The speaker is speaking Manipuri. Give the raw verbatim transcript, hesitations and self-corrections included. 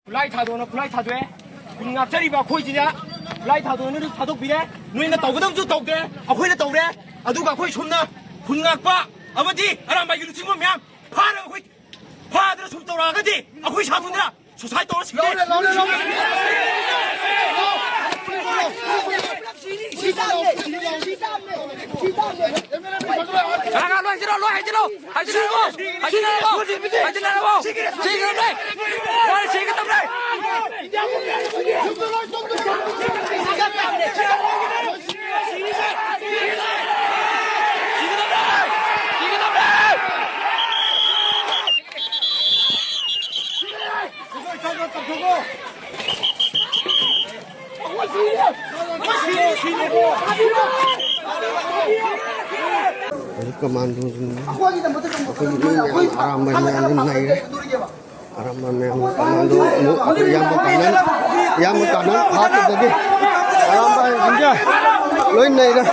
ꯈꯨꯠꯂꯥꯏ ꯊꯥꯗꯣꯛꯅ ꯈꯨꯠꯂꯥꯏ ꯊꯥꯗꯣꯛꯑꯦ꯫ ꯈꯨꯟ ꯉꯥꯛꯆꯔꯤꯕ ꯑꯩꯈꯣꯏꯁꯤꯅ ꯈꯨꯠꯂꯥꯏ ꯊꯥꯗꯣꯛꯅ ꯊꯥꯗꯣꯛꯄꯤꯔꯦ꯫ ꯅꯣꯏꯅ ꯇꯧꯒꯗꯕꯁꯨ ꯇꯧꯗ꯭ꯔꯦ, ꯑꯩꯈꯣꯏꯅ ꯇꯧꯔꯦ꯫ ꯑꯗꯨꯒ ꯑꯩꯈꯣꯏ ꯁꯣꯝꯅ ꯈꯨꯟ ꯉꯥꯛꯄ ꯑꯃꯗꯤ ꯑꯔꯥꯝꯕꯥꯏꯒꯤ ꯂꯨꯆꯤꯡꯕ ꯃꯌꯥꯝ ꯐꯥꯔꯒ ꯑꯩꯈꯣꯏ ꯐꯥꯗꯅ ꯁꯨꯝ ꯇꯧꯔꯛꯑꯒꯗꯤ ꯑꯩꯈꯣꯏ ꯁꯥꯊꯨꯅ ꯁꯨꯁꯥꯏ ꯇꯧꯔ ꯁꯤꯔꯦ꯫ ꯂꯣꯏ ꯍꯥꯏꯖꯤꯜꯂꯣ, ꯂꯣꯏ ꯍꯥꯏꯖꯤꯜꯂꯣ꯫ ꯍꯥꯏꯖꯤꯟꯅꯔꯕꯣ? ꯍꯥꯏꯖꯤꯟꯅꯔꯕꯣ? ꯍꯥꯏꯖꯤꯟꯅꯔꯕꯣ? ꯁꯤꯒꯗꯕꯅꯦ꯫ ꯍꯣꯏ, ꯁꯤꯒꯗꯕꯅꯦ꯫ ꯍꯧꯖꯤꯛ ꯀꯃꯥꯟꯗꯣꯁꯤꯡ ꯑꯩꯈꯣꯏꯒꯤ ꯃꯤ ꯃꯌꯥꯝ ꯑꯔꯥꯝꯕꯥꯏ ꯃꯌꯥꯝꯁꯤ ꯅꯩꯔꯦ꯫ ꯑꯔꯥꯝꯕꯥꯏ ꯃꯌꯥꯝ ꯀꯃꯥꯟꯗꯣ ꯑꯃꯨꯛ ꯑꯩꯈꯣꯏ ꯏꯌꯥꯝꯕ ꯀꯥꯅꯟ, ꯏꯌꯥꯝꯕ ꯀꯥꯅꯟ ꯍꯥꯠꯄꯗꯒꯤ ꯑꯔꯥꯝꯕꯥꯏꯁꯤꯡꯁꯦ ꯂꯣꯏ ꯅꯩꯔꯦ꯫